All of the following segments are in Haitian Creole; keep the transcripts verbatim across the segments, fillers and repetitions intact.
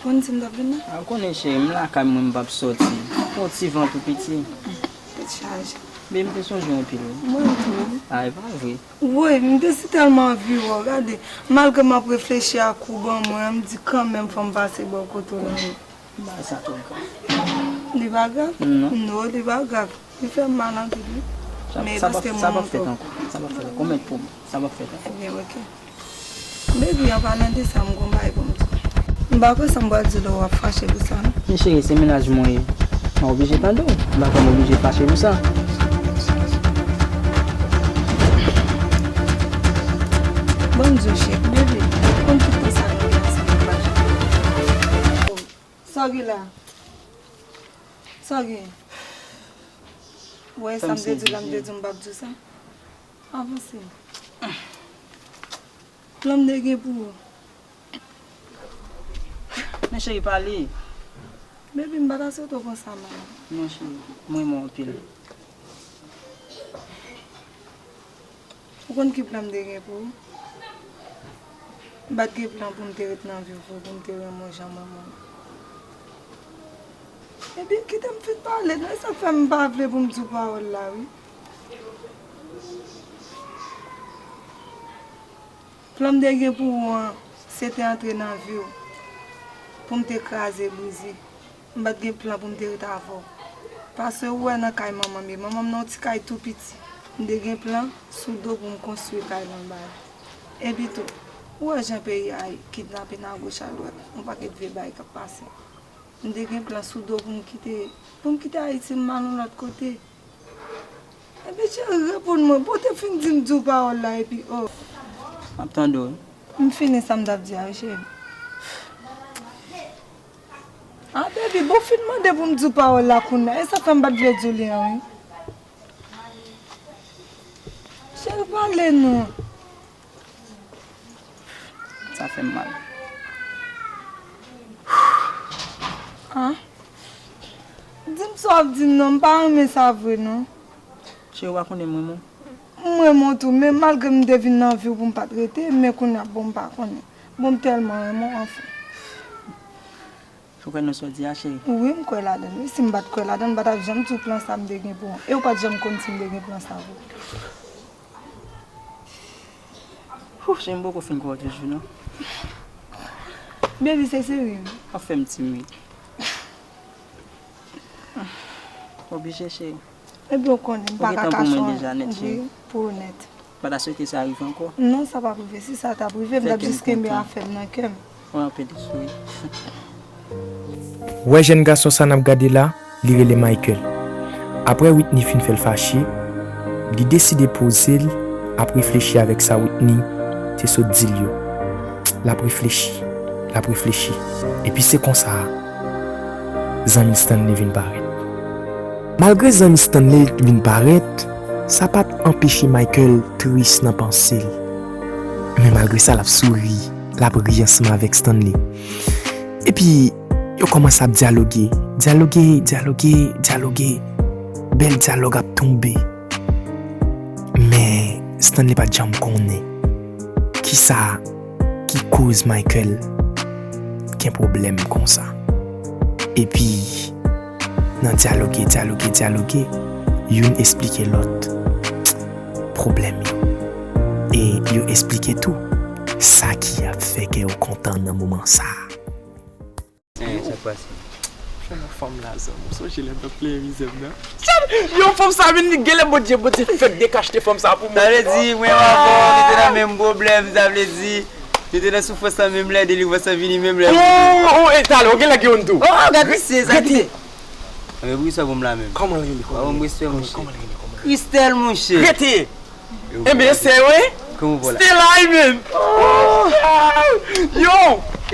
Konn si m t ap vin la? A, ou konnen cheri, m lakay mwen, m p ap sòti. Yon ti van tou piti. Tèt chaje. Men m te sonje w anpil wi. Mwen tou. A, e pa vre? Woy, m te si tèlman anvi wè w, gade. Malgre m ap reflechi ak ou ban mwen an, m di kanmenm fò m pase bò kote w la wi. M pa wè sa twò grav. Li pa grav? Non. Non, li pa grav. Li fè m mal anpil wi. Men paske mwen montre w. Sa p ap fèt ankò. Sa p ap fèt ankò. Mèt pou mwen. Sa p ap fèt ankò. Ebyen, oke. Baby, an palan de sa, m gon bagay pou m di w. M pa kwè sa m pral di w la w ap fache pou sa non. Men cheri, se mennaj mwen ye. Mwen oblije tande w. M pa kwè m oblije fache pou sa. Ban m di w cheri, baby, ou konn tout tan sa nou gen ansanm nou pa janm. Sa w gen la? Sa w gen? Ou wè sa m te di w la, m te di w m p ap di w sa? Avanse. Plan m te gen pou ou. Men cheri, pale. Baby, m pa ta swete w pran sa mal. Non cheri, m renmen w anpil. Ou konn ki plan m te gen pou ou? M pa t gen plan pou m te ret nan vi w, pou m te renmen w jan mwen renmen w. Ebyen, kite m fin pale non, e sa k fè m pa vle pou m di w pawòl la wi. Plan m te gen pou ou an, se te antre nan vi w, pou m te kraze brize. M pa t gen plan pou m te ret avè w. Paske ou wè nan kay manman m ye. Manman m nan yon ti kay tou piti. M te gen plan sou do pou m konstwi kay lan ba l. Epi tou, ou wè jan peyi a kidnape n agoch adwat, yon pakèt vye bagay k ap pase. M te gen plan sou do pou m kite, pou m kite Ayiti, m al yon lòt kote. Epi cheri, reponn mwen, bon, w te fin di m di w pawòl la, epi, oh. M ap tande w wi. M fini sa m t ap di a wi, cheri. Ah, baby, bon, w fin mande pou m di w pawòl la kounye a. E sa fè m pa t vle di w li an, wi. Cheri, pale non. Sa fè m mal. Ah. Di m sa w ap di m non, m pa renmen sa vre non. Cheri, w pa konnen m renmen w? M renmen w tou, men malgre m te vin nan vi w pou m pa t rete, men kounye a, bon, m pa konnen. Bon, m tèlman renmen w, anfen. Ou kwè nan sa w di a, cheri? Wi, m kwè ladan l, wi. Si m pa t kwè ladan l, m pa t ap janm di w plan sa m te gen pou ou. E ou pa t janm konn si m te gen plan sa pou ou. Hou, cheri, m poko fin kwè w toujou, non. Baby, se serye, wi. W ap fè m timid. Oblije, cheri. Epi w konnen, m pa ka kache w, wi, pou onèt. M pa ta swete sa rive ankò. Non, sa p ap rive. Si sa t ap rive, m t ap jis kenbe afè m nan kè m. Ou anpil souri. Ou wè jèn gason sa n ap gade la, li rele Michael. Aprè Whitney fin fè l fache, li deside poze l ap reflechi avèk sa Whitney te sot di l yo. L ap reflechi, l ap reflechi. Epi se konsa, zanmi Stanley vin parèt. Malgre zanmi Stanley vin parèt, sa pa t anpeche Michael tris nan panse l. Men malgre sa, l ap souri, l ap ri ansanm avèk Stanley. Epi, yo kòmanse ap dyaloge, dyaloge, dyaloge, dyaloge. Bèl dyalòg ap tonbe. Men, Stanley pa t janm konnen kisa ki koz Michael gen pwoblèm konsa. Epi, nan dyaloge, dyaloge, dyaloge, youn esplike lòt pwoblèm yo. E yo esplike tou sa ki ap fè kè yo kontan nan moman sa a. Eh, sa k pase? Fanm la, zanmi, ou sonje lè m t ap pleye mizè m nan? Yo, fanm sa vin, li genlè Bondye, Bondye fèk dekachte fanm sa pou mwen. Sa vle di, mwen avè w, nou te nan menm pwoblèm, sa vle di, nou te nan soufrans lan menm lè, delivrans lan vini menm lè. Oh, oh, oh, e talè, ou genlè gen youn tou. Oh, gad misye, sa kite. Anben, poukisa pou m la menm? Kòman l rele? Kòman l rele? Kòman l rele? Christelle, monchè. Rete! Enben, se vre? Stella, menm! Yo!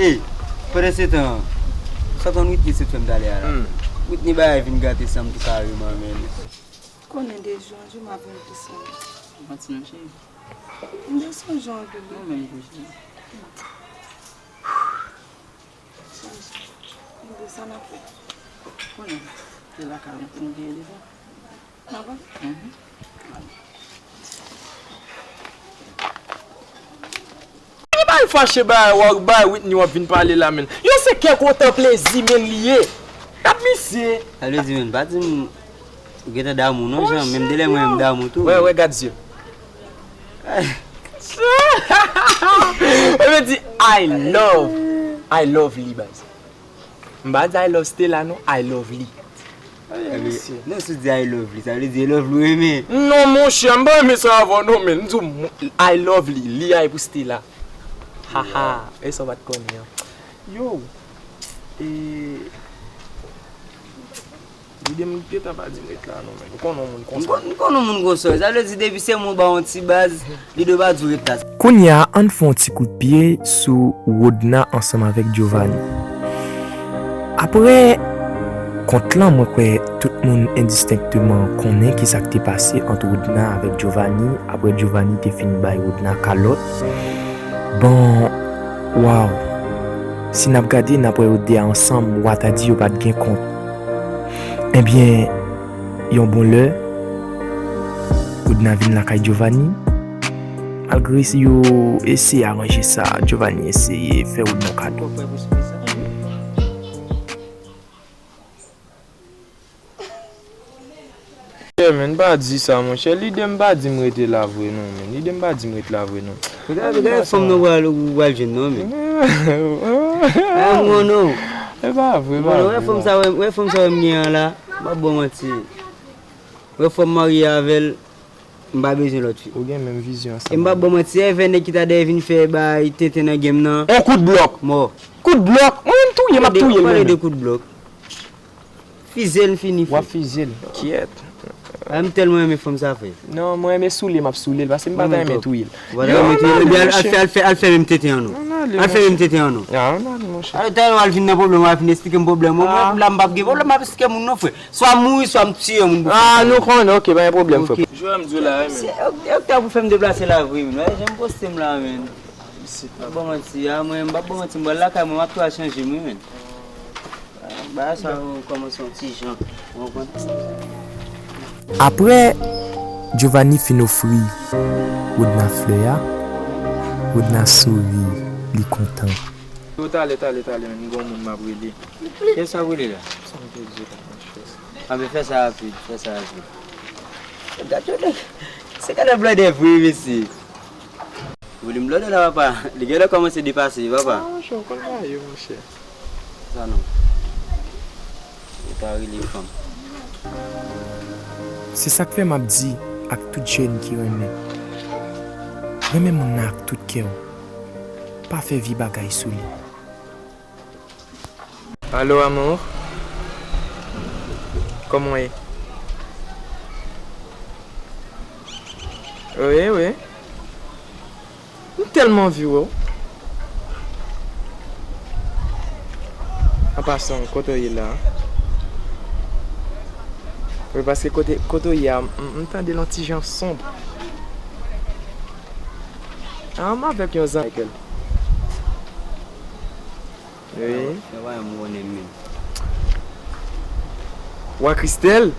Ey, pandan se tan, sa tann Whitney sot fè m talè a la. Whitney bagay vin gate san m tou kareman, menm. Konnen de jou an jou m ap vin plis renmen. Manti non, cheri. M te sonje w anpil wi. Mwen menm tou, cheri. Chanje. Mwen de sa n ap fè. Konnen, se lakay ou pou m te ye deja. Papa? Mhm. Li pa Ou fache bay, w ap bay Whitney, w ap vin pale la, menn. Yo, se kè kontan plezi, menn, li ye. Gad misye. Sa vle di, menn, pa di m ou gentan damou, non, Jan. Menm de lè mwen, m damou tou. Wè, wè, gad zye. Ou vle di, I love, I love li, baz. M pa di I love Stella, non, I love li. Ay, mesye. Non, si w di I love li, sa vle di I love li, ou renmen. Non, monchè, m pa renmen sa avè w, non, men. M di w, I love li, li a e pou Stella. Haha, e sa w pa t konnen an. Yo, e, lide m gentan pa di m ret la, non, men. M konnen yon moun konsa. M konnen yon moun konsa. Sa vle di, depi se mwen ba yon ti baz, li dwe pa di w ret la. Kounye a, ann fè yon ti kout pye sou Rodna ansanm avèk Giovanni. Apre kont lan, mwen kwè tout moun endistenkteman konnen kisa k te pase ant Rodna avèk Giovanni, apre Giovanni te fin bay Rodna kalòt. Bon, waw, si n ap gade, n ap wè yo de a ansanm, w a ta di yo pa t gen kont. Ebyen, yon bon lè, Rodna vin lakay Giovanni. Malgre yo eseye aranje sa, Giovanni eseye fè Rodna kado. Monchè, men, pa di sa, monchè. Lide m pa di m rete la vre, non, men. Lide m pa di m rete la vre, non. Gade, gade fanm nan pral, ou pral jwenn, non, men. Ah, mwen, non. E pa vre, pa vre. Wè fanm sa, wè, wè fanm sa, wè m gen an la. M ap ba w manti. Wè fanm marye avè l, m pa bezwen lòt fi. Ou gen menm vizyon ansanm. E m pa ba w manti, e vè nèg ki ta dèyè vin fè bay tenten nan game nan. On kout blòk. Mò. Kout blòk. Mwen menm touye, m ap touye l mwen menm. Pale de kout blòk. Fizye l, m fini. W ap fizye l. Kyèt. Ah, m tèlman renmen fanm sa, frè. Non, mwen renmen soule, m ap soule l, paske m pa ta renmen touye l. Ou pa ta renmen touye l? Ebyen, al, al fè, al fè, al fè menm tenten an non. Al fè menm tenten an non. Ah, ann ale, monchè. Alò, talè w al vin nan pwoblèm, w al vin esplike m pwoblèm mwen. Mwen, la, m p ap gen pwoblèm, m ap esplike moun non, frè. Swa m mouri, swa m tiye moun pou fè sa. Ah, nou konnen, ok, pa gen pwoblèm, frè. Jwè m di w la, wi, men. Se, e, e, ou te pou fè m deplase la, vre, men. Wè, jan m poste m la, men. M p ap ba w manti, a, mwen, m p ap ba w manti, m pral lakay mwen, m ap tou al chanje m, wi, men. Bagay sa yo kòmanse yon ti jan, ou konprann? Apre Giovanni fin ofri Rodna flè a, Rodna souri, li kontan. Yo, talè, talè, talè, men, m gen yon moun m ap rele. Kiyès w ap rele la? Sa m te di la, monchè. Anben, fè sa rapid, fè sa rapid. Gade yon nèg, se gade blòdè vre, mesye. Volim blòdè la, papa. Li genlè kòmanse depase, papa. Ah, monchè, ou konn bagay yo, monchè. Sa non. Ou ta rele fanm. Se sa k fè m ap di ak tout jèn ki renmen. Renmen moun nan ak tout kè w. Pa fè vye bagay sou li. Allô, amour. Comment est? Oui, oui. M tèlman anvi wè w. An pasan, kote w ye la? Wi, paske kote, kote w ye a, m, m tande l yon ti jan sonb. Ah, m avèk yon zanmi. Wi. Fè w pa janm konnen m menm. Wa Christelle?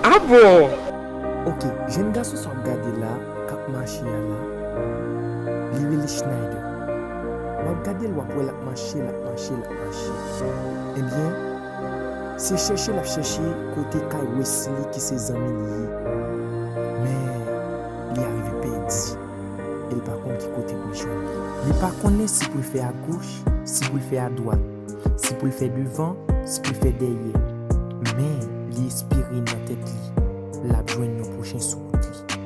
Ah bon? Ok, jèn gason sa w ap gade la, k ap mache a la, li rele Schneider. W ap gade l, w ap wè l ap mache, l ap mache, l ap mache. Ebyen, se chèche l ap chèche kote kay Wesley ki se zanmi l ye. Men, li arive pèdi. E l pa konn ki kote pou l jwenn li. Li pa konnen si pou l fè agoch, si pou l fè adwat, si pou l fè devan, si pou l fè dèyè. Men, li espere nan tèt li, l ap jwenn yon pwochen sou wout li.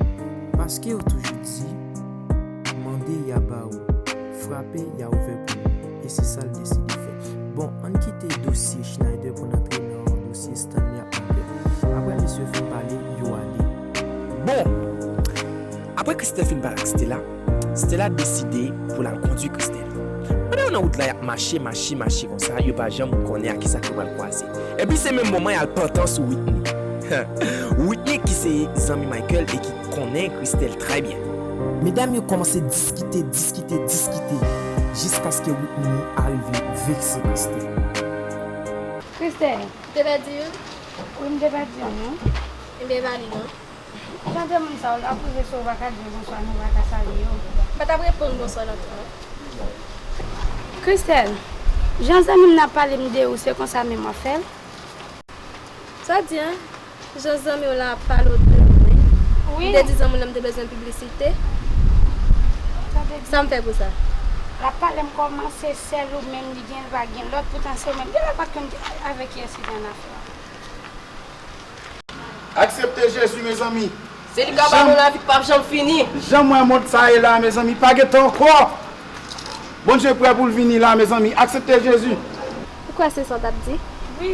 Paske yo toujou di, mande, y a ba ou, frape, y a ouvè pou ou. E se sa l deside fè. Bon, ann kite dosye Schneider pou n antre nan dosye Stanley ak Lambert. Apre mesye yo fin pale, yo ale. Bon! Apre Christelle fin pale ak Stella, Stella deside pou l al kondui Christelle. Pandan yo nan wout la, y ap mache, mache, mache konsa, yo pa janm konnen ak kisa ke yo pral kwaze. Epi se menm moman y al pantan sou Whitney. Whitney ki se zanmi Michael e ki konnen Christelle trè byen. Medam yo kòmanse diskite, diskite, diskite, jiskaske Whitney arive vekse Christelle. Christelle. Ou te pèdi youn? Wi, m te pèdi youn, wi. Ebyen, pa li non. Jan de moun sa yo, l ap rive sou ou, ou pa ka di yo bonswa, non, ou pa ka salye yo. Pa t ap reponn bonswa nan tan. Christelle, jan zanmi m nan ap pale m de ou, se konsa menm w ap fè l? Sa w di an? Jan zanmi w la ap pale w de mwen. Wi. M te di zanmi w la m te bezwen piblisite. Sa w te di? Sa m fè pou sa? L ap pale m kòman se sèl ou menm li gen, li pa gen lòt, poutan se ou menm. Genlè l pa t konn avèk kiyès li te annafè. Aksepte Jezi, mezanmi. Se li k ap ba nou lavi k p ap janm fini. Jan m wè mond sa ye la, mezanmi, pa gentan ankò. Bondye prè pou l vini la, mezanmi. Aksepte Jezi. Ou kwè se sa w t ap di? Wi.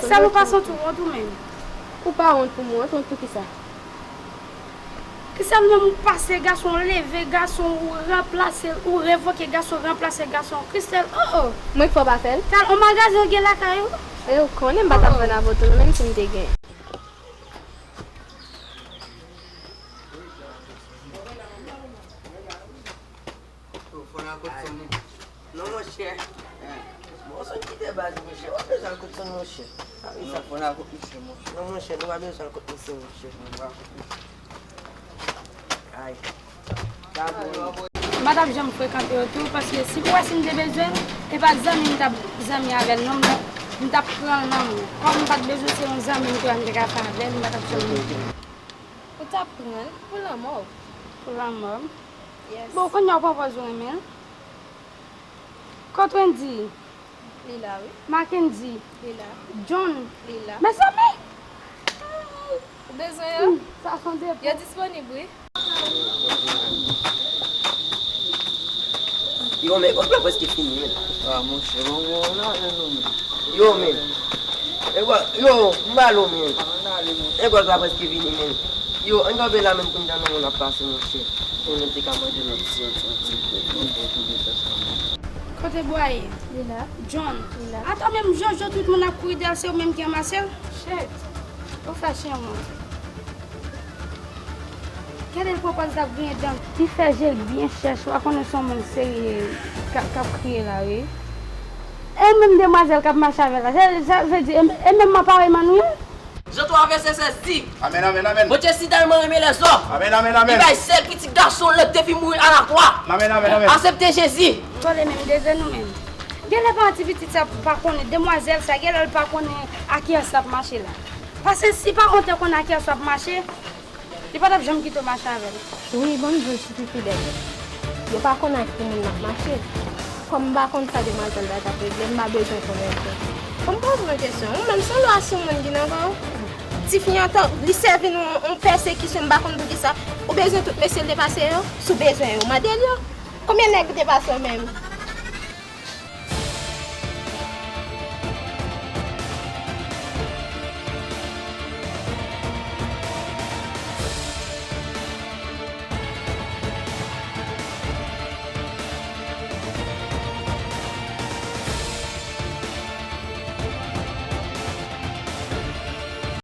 Sa nou pa santi w wont ou menm? Ou pa wont pou m wont, wont pou kisa? Christelle, menm ou pase gason, ou leve gason, ou ranplase, ou revoke gason, ranplase gason. Christelle, oh, oh. Mwen k fè w pa fè l? Kal, on magazen ou gen lakay ou? E ou konnen m pa t ap vann avè w tou, menm si m te gen. Fò nan kot sonn. Non, monchè. Bon, sonn kite baz, monchè. Ou bezwen al kot sonn, monchè. Sa vle sa, fò nan kot misye, monchè. Non, monchè, nou pa bezwen al kot misye, monchè. Ay. M pa t ap janm frekante yo tou, paske si pou wè si m te bezwen l, e pa t zanmi m t ap zanmi avè l, non, m t ap, m t ap pran l nan men. Kòm m pa t bezwen, se yon zanmi m te wè m te ka fè avè l, m pa t ap janm. Ou t ap pran l pou lanmò w. Pou lanmò m? Yes. Bon, kounye a w pran pòz ou renmen l. Kot Wendy? Li la, wi. Mackendy? Li la. John? Li la. Mezanmi! Ou bezwen yo? Hmm, sa se yon depo. Yo disponib, wi. Yo, men, gwòs la prèske fini, men. Ah, monchè, bon, bon, nan men nou, men. Yo, men. E gwòs, yo, m ba l ou, men. An ale, monchè. E gwòs la prèske fini, men. Yo, ann kanpe la, men, pou n tann yon moun ap pase, monchè. Pou nou te ka mande lòt ti, ti, ti, ti, ti, ti, ti, ti, ti, ti, ti. Kote Bwaye? Li la. John? Li la. Atò, menm Jojo, tout moun ap kouri dèyè l, se ou menm ki ranmase l? Shit. Ou fè chen wont. Gade l pran pòz l ap griyen dan. Li fè je l byen chèch, w a konnen se yon moun serye k ap, k ap kriye la, wi. E menm demwazèl k ap mache avè l la, sa, sa vle di, e, e menm man parèy Manouye? Jan twa vèsè sèz di, Amèn, amèn, amèn. Bondye si tèlman renmen lèzòm, Amèn, amèn, li amèn. Bay sèl pitit gason l te fin mouri a la kwa. Amèn, amèn, amèn. Aksepte Jezi. Tande menm, de grenn ou menm. Genlè paran ti pitit sa pa konnen, demwazèl sa, genlè l pa konnen a kiyès l ap mache la. Paske si paran w te konn a kiyès w ap mache, li pa t ap janm kite w mache avè l. Wi, bon, m jwenn ti pi fidèl. Yo pa konn ak ki moun m ap mache. Kòm m pa konn sa demwazèl la t ap regle, m pa bezwen konnen ankò. Fò m poze w yon kesyon. Ou menm, se yon lwa sou moun ki nan kò w? Tifi an, li sèvi nou yon pèsekisyon, m pa konn poukisa. Ou bezwen tout mesye l te pase yo? Si w bezwen yo, mande l yo. Konbyen nèg li te pase yo menm?